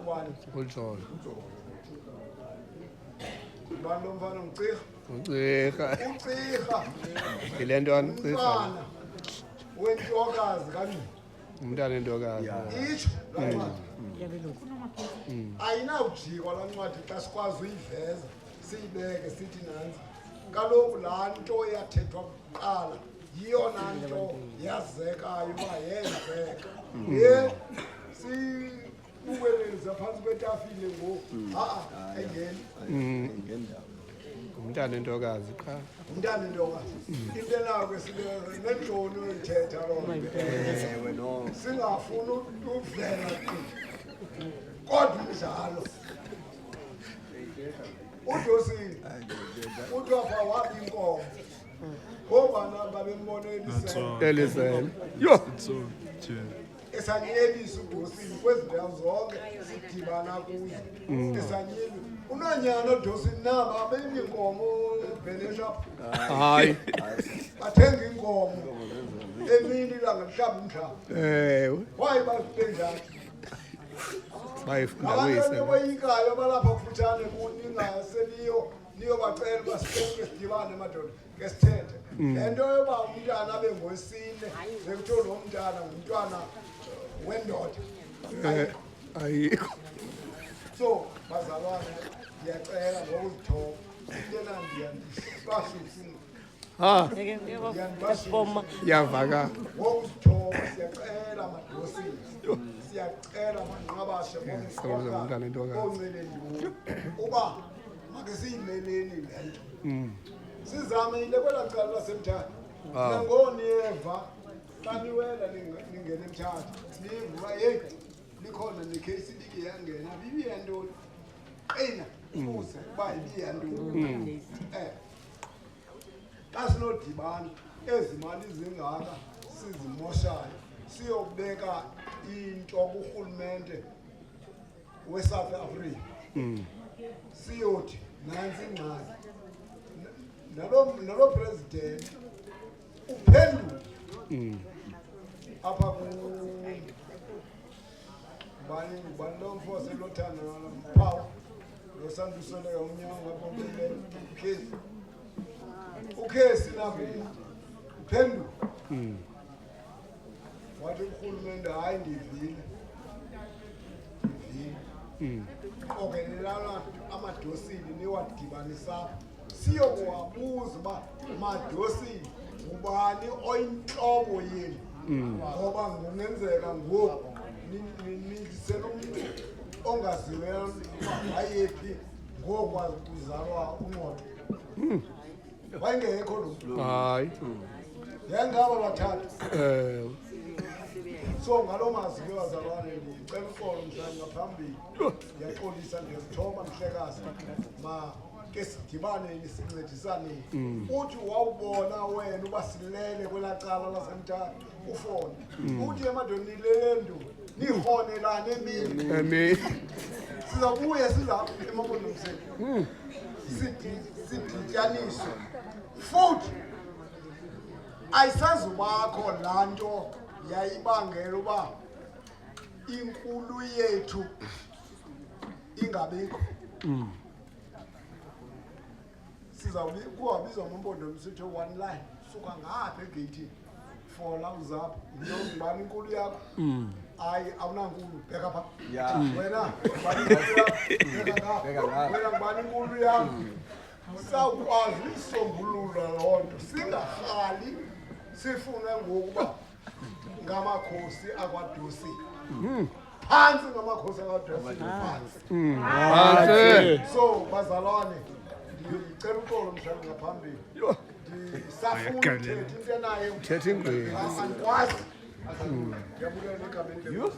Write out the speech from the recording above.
Ubani? Ujola. Ubani lo mfana? Ngucirha. Ucirha. Ucirha. Yile ntwana ucirha. Umntwana wentokazi kaNgqika. Umntana entokazi. Itsho laa ncwadi. Ayinawujikwa laa ncwadi xa sikwazi uyiveza, siyibeke, sithi nantsi. Kaloku laa nto yathethwa kuqala yiyona nto yazekayo uba yenzeka. Le sibukeleza phantsi kwetafile ngoku, ha-a, ayingeni. Umntana entokazi qha. Umntana intokazi, into enako nentloni uyithetha loo nto. Ewe, no. Singafuni uvela qi, kodwa injalo. Udosile kuthiwa pha wabi inkomo ngobana babembona elisele. Elisele. Yho. Esanyelisa udosile kwezi ndawo zonke sidibana kuzo, esanyeli unonyana odosile naba beyinkomo bhelesha. Hayi. Bathenga inkomo emini ilanga lihlamba umhlaba. Waye babenjalo. Bayifunda Abantu kuyise. aboyikayo abalapha kufutshane kuni ningaseliyo niyobacela uba sibonke, sidibane madoda, ke sithethe le nto yoba umntana abe ngowesine, sekuthiwe lo mntana ngumntwana wendoda. Ayikho. So bazalwane, ndiyacela ngokuzithoba, into enandiyandibashushu. Ha. Ndiyandibashushu. Yavakala. Ngokuzithoba siyacela madosini, siyacela manqabashe, Sawuza umntana entokazi. oncelenduni, uba make siyimeleni le nto. Sizamile kwelaa cala laseMthatha. Nangoniyeva xa niwela ningena eMthatha, niva uba yeyi, likhona nekheyisi ibike yangena, ibiyantoni, qina uze uba ibiyantoni. Xa sinodibana, ezi mali zingaka sizimoshayo siyobeka into kurhulumente weSouth Africa, siyothi nantsi ingxaki. Nalo president uphendule apha ku ngubani, ngubani lo mfo waselothando mphawu lo sandusoleka umnyama ngapha, ukhesi, ukhesi naku uphendule wathi urhulumente, "Hayi, ndivile, ndivile, qokelelana amadosini niwadibanisa apha, siyokuwabuza uba madosini ngubani oyintloko yenu, ngoba kungenzeka ngoku nisele umntu ongaziweyo uba wayephi ngoku kuzalwa unqoto, wayengekho lo mntu." Hayi. Yayingaba bathathu. So ngaloo mazwi ke bazalwane, ndicela uxolo mhlawumbi ngaphambili, ndiyaxolisa, ndiyazithoba mhlekazi. Ma ke sidibaneni, sincedisaneni. Uthi wawubona wena uba silele kwelaa cala laseMthatha, ufone uthi, "Emadoni, nilele ntoni? Nirhonelane emini." Emini. Sizawubuya siza emaMpondomiseni, sidityaniswe futhi. Ayisazubakho laa nto yayibangela uba inkulu yethu ingabikho. Sizawubi kuwabizwa amaMpondomise, sithi one line, suka ngapha egeyithini, fola uzapha, ngubani inkulu yakho? Hayi, awunankulu, bheka pha. Wena ngubani inkulu yakho? Bheka Bheka ngapha. ngapha. Wena ngubani inkulu yakho? Sawukwazi uyisombulula loo nto, singarhali sifune ngokuba ngamakhosi akwaDosini. Phantsi ngamakhosi akwaDosini, phantsi. Phantsi. So bazalwane, ndicela uxolo mhlawumbi ngaphambili, ndisafuna uthetha into enayo. Thetha ingqina. Andikwazi. Ndiyabulela egameni leNkosi.